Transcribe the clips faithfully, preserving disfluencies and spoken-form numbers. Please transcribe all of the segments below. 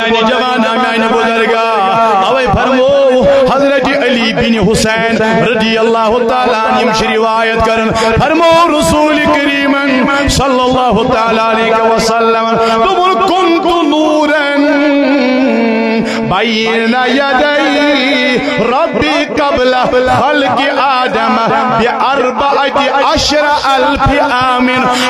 میانہِ جوانا، میانہِ بزرگا، اوے فرمو حضرت علی بن حسین رضی اللہ تعالیٰ عنہ، یِم چھِ روایت کران، فرمو رسول کریمن صلی اللہ تعالیٰ علیہ وسلم، دوٚپُن، "كنت نورا بين يدي ربي قبل خلق آدم بأربعة عشر ألف عام"۔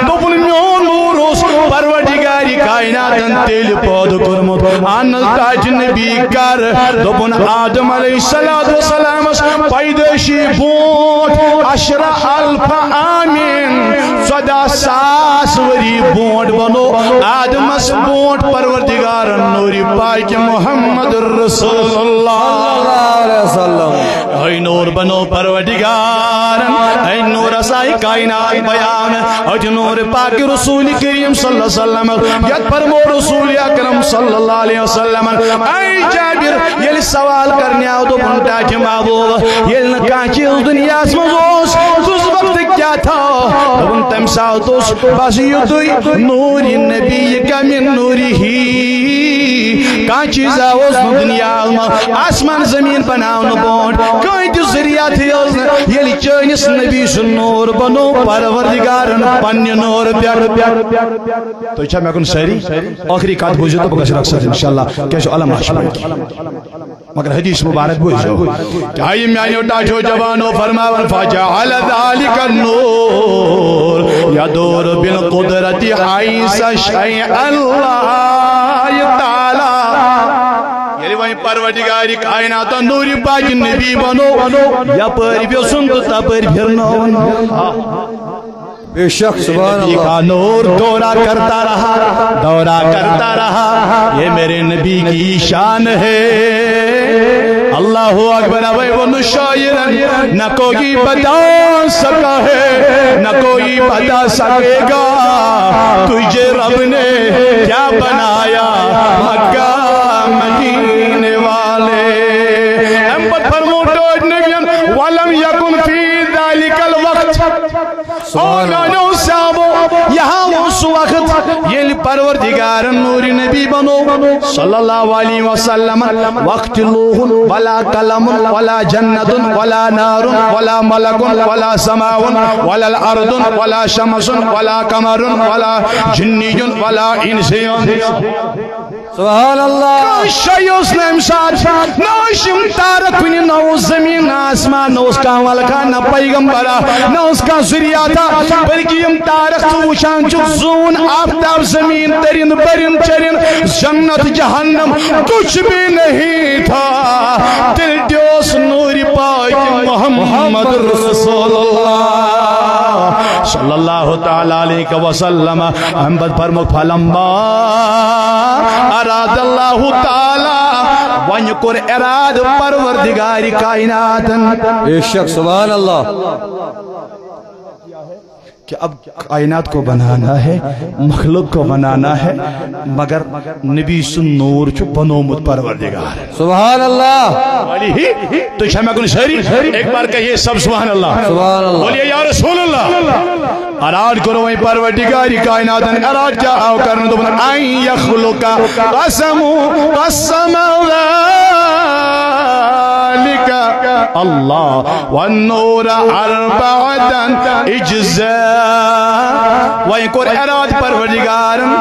دوٚپُن، میون نور اوس پروردگار کائناتن تیٚلہِ پٲدٕ کوٚرمُت۔ اہن حض، تاج نبی کر؟ دوٚپُن، آدم علیہ الصلوۃ والسلامس پیدٲشی برونٹھ عشر الف عامین، ژۄداہ ساس ؤری برونٹھ بنو آدمس برونٹھ پروردگارن نوٗرِ پاک محمد رسول اللہ۔ صلی اللہ علیہ وسلم۔ اے نور بنو پروردگارن، اے نور اسائی کائنات بیان، اج نور پاک رسول کریم صلی اللہ علیہ وسلم، یت فرمو رسول اکرم صلی اللہ علیہ وسلم، اے جابر، ییٚلہِ سوال کرنہِ آو، دوٚپُن، ٹاٹھہِ محبوب، ییٚلہِ نہٕ کانٛہہ چیٖز دُنیاہس منٛز اوس، کُس وقت کیٛاہ تھا؟ دوٚپُن، تَمہِ ساتہٕ اوس بس یُتُے نوٗرِ نبی کمہِ نوٗرِ ہی۔ کانٛہہ چیٖز اوس نہٕ دُنیاہس منٛز، آسمان زٔمیٖن بناونہٕ برونٛٹھ، کٕہٕنۍ تہِ ذُریاتھٕے ٲس نہٕ، ییٚلہِ چٲنِس نبی سُنٛد نوٗر بنوو پروردگارن پننہِ نوٗرٕ پٮ۪ٹھ۔ تُہۍ چھا مےٚ کُن سٲری؟ ٲخری کتھ بوٗزِو تہٕ بہٕ گژھٕ رخصت انشاءاللہ، کیٛازِ چھُ علم آسہِ۔ مگر حدیث مبارک بوٗزِو۔ کیٛاہ یہِ میٛانیو ٹاٹھیو جوانو فرماوان، "فجعل ذلك النور يدور بالقدرة حيث شاء الله تعالى"۔ ییٚلہِ وۄنۍ پروردگار کائنات نوٗرِ پاک نبی بنو، یپٲرۍ ویوٚژھُن تہٕ تپٲرۍ پھِرنووُن۔ بے شک، سبحان نبی اللہ۔ کا نور دورہ کرتا رہا، دورہ کرتا رہا، یہ میرے نبی کی شان ہے۔ اللہ اکبر۔ اوے ووٚن شاعرن، نہ کوئی بتا سکا ہے، نہ کوئی بتا سکے گا، تجھے رب نے کیا بنایا مکہ مدینے والے۔ اَمہِ پتہٕ فرموو ٹٲٹھۍ نبیَن، "ولم یکن فی ذلک الوقت"۔ او میانیو صحابو، یہاں اوس سُہ وقت ییٚلہِ پروردگارن نوٗرِ نبی بنو صلی اللہ علیہ وسلم، وقت لوح ولا قلم ولا جنت ولا نار ولا ملک ولا سماء ولا الارض ولا شمس ولا قمر ولا جنی ولا انسی۔ سبحان اللہ۔ کانٛہہ شے اوس نہٕ اَمہِ ساتہٕ، نہ ٲسۍ یِم تارک کُنہِ، نہ اوس زٔمیٖن، نہ آسمان، نہ اوس کانٛہہ ملکہ، نہ پیغمبرہ، نہ اوس کانٛہہ ذُریاتھا، بلکہِ یِم تارک ژٕ وٕچھان چھُکھ، زوٗن، آفتاب، زٔمیٖن، تٔرِن، بٔرِن، چٔرِن، جنت، جہنم، کچھ بھی نہیں تھا۔ تیٚلہِ تہِ اوس نوٗرِ پاک محمد رسول اللہ صلی اللہ تعالیٰ علیہ وسلم۔ اَمہِ پتہٕ فرموو، "فلما اراد اللہ تعالیٰ"، وۄنۍ کوٚر ارادٕ پروردگار کائناتن۔ بے شک، سبحان اللہ۔ کہ اب کائنات کو بنانا ہے، مخلوق کو بنانا ہے، مگر نبی سُنٛد نوٗر چھُ بنومُت پروردگار۔ سبحان اللہ۔ علیہ، تو چھا مےٚ کُن سٲری؟ ایک بار کہیے سب سبحان اللہ۔ سبحان اللہ۔ بولیے یا رسول اللہ۔ اراد کوٚر وۄنۍ پروردگار کائناتن، اراد کیٛاہ آو کرنہٕ؟ دوٚپُن، "ان یخلق"، قسم، قسم ذلک اللہ، "والنور اربعة اجزاء"۔ وۄنۍ کوٚر اراد پروردگارن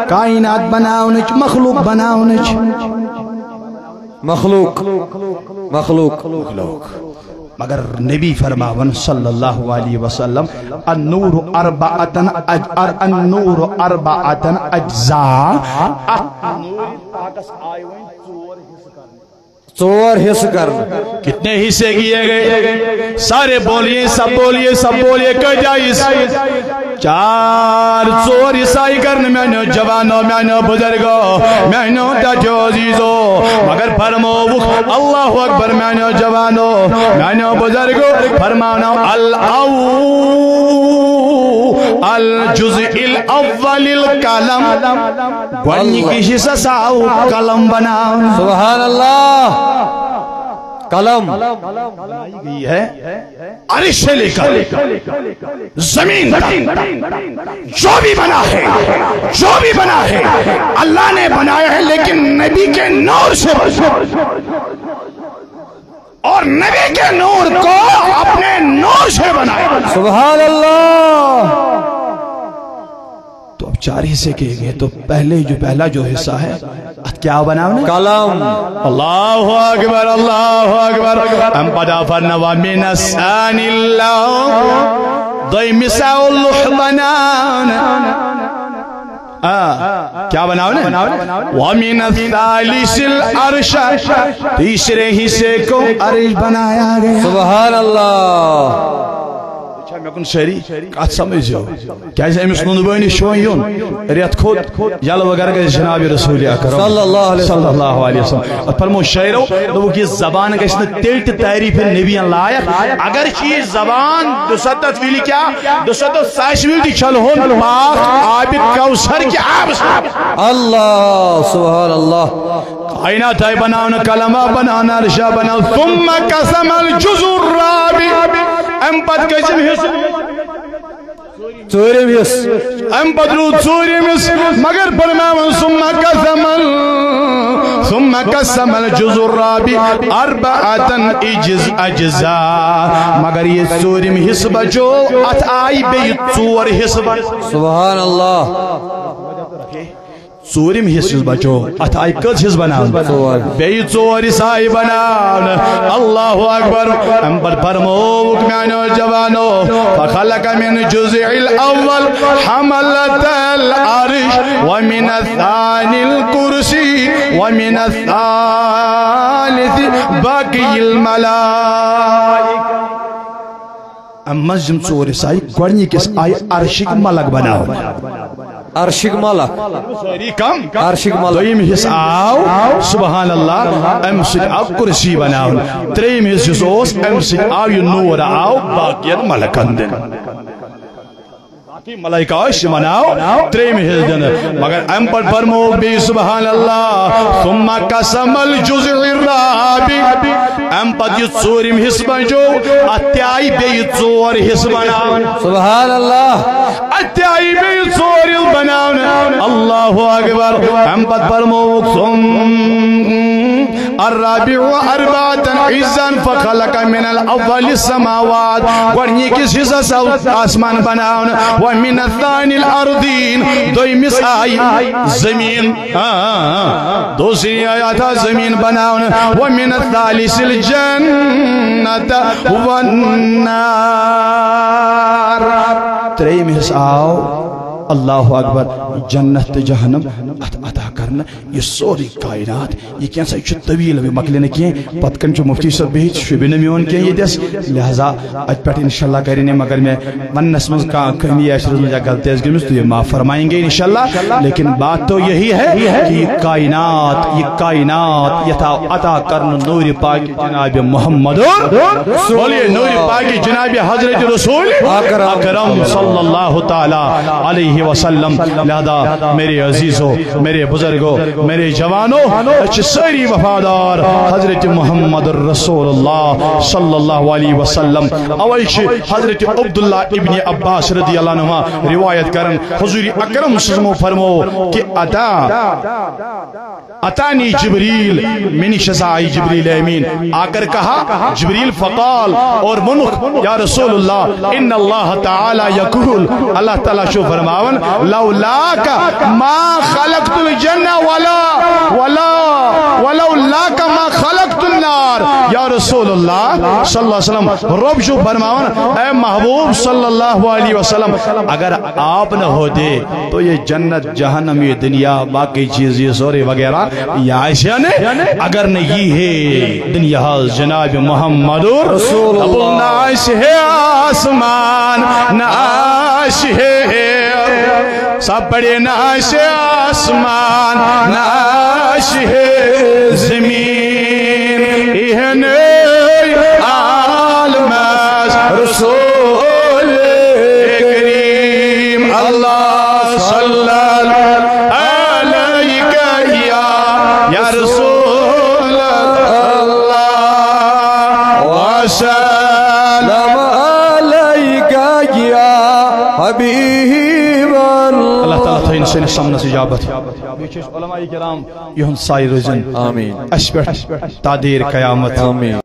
کائنات بناونٕچ، مخلوق بناونٕچ۔ مخلوق، مخلوق۔ مگر نبی فرماون صلی اللہ علیہ وسلم، "النور اربعة اج-، ار-، النور اربعة اجزاء"۔ اتھ نوٗرِ پاکس آیہِ وۄنۍ ژور حصہٕ کرنہٕ۔ ژور حصہٕ کرنہٕ۔ کتنے حصے کیے گئے؟ سارے بولیے، سب بولیے، سب بولیے، کٔژ حصہٕ؟ چار، ژور حصہٕ آیہِ کرنہٕ میانیو جوانو، میانیو بزرگو، میانیو ٹاٹھیو عزیزو۔ مگر فرمووُکھ، اللہ اکبر، میانیو جوانو، میانیو بزرگو، فرماونو الاو-، الجزء الاول القلم۔ گۄڈنِکِس حصس آو قلم بناونہٕ۔ سبحان اللہ۔ قلم۔ بنائی گئی ہے عرش سے لے کر زمین تک، جو بھی بنا ہے، جو بھی بنا ہے، اللہ نے بنایا ہے، لیکن نبی کے نور سے بنا۔ اور نبی کے نور کو اپنے نور سے بنایا۔ سبحان اللہ۔ تو اب چار حصے کیے گئے، تو پہلے جو، پہلا جو حصہ ہے، اتھ کیا بناونا؟ قلم۔ اللہ اکبر، اللہ اکبر۔ ہم پدا فرنا ومن الثانی اللہ۔ دوی مثال لوح بناونا۔ آ، کیا بناونا؟ ومن الثالث العرش۔ تیسرے حصے کو عرش بنایا گیا۔ سبحان اللہ۔ اچھا، مےٚ کُن سٲری کتھ سمجھو۔ کیازِ أمِس نُنہٕ بٲنِس چھُ وۄنۍ یُن۔ رٮ۪تھ کھوٚت، یلہٕ وغٲر گژھِ جناب رسول اکرم صلی اللہ علیہ وسلم۔ صلی اللہ علیہ وسلم۔ اتھ فرمو شٲعرو، دوٚپُکھ، یہِ زبان گژھِ نہٕ تیٚلہِ تہِ تعریف نبین لایق، اگر چھِ یہِ زبان دُسَتتھ وِلہِ کیٛاہ، دُسَتتھ ساسہِ وِلہِ تہِ چھلہون پاک آبِ کوثر کہِ آبہٕ سۭتۍ۔ اللہ، سبحان اللہ۔ کائنات آیہِ بناونہٕ، قلم آو بناونہٕ، عرش آو بناونہٕ۔ ثم قسم الجزء الرابع۔ امہِ پتہٕ کٔژِم حصہٕ؟ ژوٗرِم حصہٕ۔ امہِ پتہٕ روٗد ژوٗرِم حصہٕ، مگر فرماوان ثم قسم ال-، ثم قسم الجزء الرابع اربعة اجز-، اجزاء۔ مگر یہِ ژوٗرِم حصہٕ بچو، اتھ آیہِ بیٚیہِ ژور حصہٕ بناونہٕ۔ سبحان اللہ۔ ژوٗرِم حصہٕ یُس بچو، اتھ آیہِ کٔژ حصہٕ بناونہٕ؟ ژور۔ بیٚیہِ ژور حصہٕ آیہِ بناونہٕ۔ اللہ اکبر۔ امہِ پتہٕ فرمووُکھ میانیو جوانو، فخلق من الجزء الاول حملة العرش ومن الثاني الكرسي ومن الثالث بقي الملائكة۔ امہِ منٛز یِم ژور حصہٕ آیہِ، گۄڈٕنِکِس آیہِ عرشٕکۍ ملک بناونہٕ۔ عرشٕکۍ ملک۔ سٲری کم؟ عرشٕکۍ ملک۔ دوٚیِم حصہٕ آو، سبحان اللہ، امہِ سۭتۍ آو کُرسی بناونہٕ۔ ترٛیٚیِم حصہٕ یُس اوس، امہِ سۭتۍ آو یہِ نوٗر آو باقین ملکن دِنہٕ۔ باقی ملائکہ ٲسۍ یِمن آو ترٛیٚیِمہِ حصہٕ دِنہٕ۔ مگر اَمہِ پتہٕ فرمووُکھ بیٚیہِ سبحان اللہ، ثم قسم الجزء الرابع۔ اَمہِ پتہٕ یہِ ژوٗرِم حصہٕ بنجو، اَتھ تہِ آیہِ بیٚیہِ ژور حصہٕ بناونہٕ۔ سبحان اللہ۔ اَتھ تہِ آیہِ بیٚیہِ ژور حصہٕ بناونہٕ۔ اللہ اکبر۔ اَمہِ پتہٕ فرمووُکھ ثم الرابع و اربعة عزا فخلق من الاول السماوات۔ گۄڈٕنِکِس حصس آو آسمان بناونہٕ۔ ومن الثاني الارضين۔ دوٚیمِس آیہِ زٔمیٖن۔ آ، آ، آ۔ دوٚیمِس آیہِ اَتھ زٔمیٖن بناونہٕ۔ ومن الثالث الجنة والنار۔ ترٛیٚیِم حصہٕ آو، اللہ اکبر، جنت تہٕ جہنم اَتھ عطا کرنہٕ۔ یہِ سورُے کائنات، یہِ کینٛژھا چھُ طویل، یہِ مۄکلہِ نہٕ کینٛہہ۔ پتہٕ کَنہِ چھُ مُفتی صٲب بِہِتھ، شوٗبہِ نہٕ میون کینٛہہ ییٚتٮ۪س، لہذا اَتہِ پٮ۪ٹھ انشاءاللہ کَرِ نہٕ، مگر مےٚ وننَس منٛز کانٛہہ کٔمی آسہِ روٗزمٕژ یا غلطی آسہِ گٔمٕژ، تو یہ معاف فرمائیں گے انشاءاللہ۔ لیکن بات تو یہی ہے کہ یہ کائنات، یہ کائنات یَتھ آو عطا کرنہٕ نوٗرِ پاکِ جناب محمد، بولیے، نوٗرِ پاکِ جناب حضرت رسول اکرم۔ اکرم صلی اللہ تعالیٰ علیہ وسلم۔ لہذا میرے عزیزو، میرے بزرگو، میرے جوانو، أسۍ چھِ سٲری وفادار حضرت محمد رسول اللہ صلی اللہ علیہ وسلم۔ اوے چھِ حضرت عبداللہ ابن عباس رضی اللہ عنہما روایت کران، حضور اکرم صلی اللہ علیہ وسلم فرمو کہ اتا، اتانی جبریل، مےٚ نِش ہسا آیہِ جبریل امین۔ آ کر کہا جبریل فقال، اور ووٚنُکھ، یا رسول اللہ، ان اللہ تعالی یقول، اللہ تعالیٰ چھُ فرماوان، لولاک ما خلقت الجنہ ولا، ولا، ولولاک ما خلقت النار۔ یا رسول اللہ صلی اللہ علیہ وسلم، رب چھُ فرماوان، اے محبوب صلی اللہ علیہ وسلم، اگر آپ نہ ہوتے تو یہ جنت، جہنم، یہ دنیا، باقی چیز، یہ سورے وغیرہ، یہ آسہِ ہا نہٕ۔ اگر نہٕ یی ہے دنیا حض جناب محمد رسول اللہ۔ نہ آسہِ ہے آسمان، نہ آسہِ ہے، سب پڑھے، نہ آسہِ آسمان، نہ آسہِ ہے زمین، یہ نہٕ عالمس رسول کریم۔ اللہ صلی اللہ علیک یا، یا رسول اللہ۔ سٲنِس سمنس اجابت۔ بیٚیہِ چھِ أسۍ علماء کرام، یِہُنٛد سایہِ روزن آمین۔ اَسہِ پٮ۪ٹھ تا دیر قیامت۔ آمین۔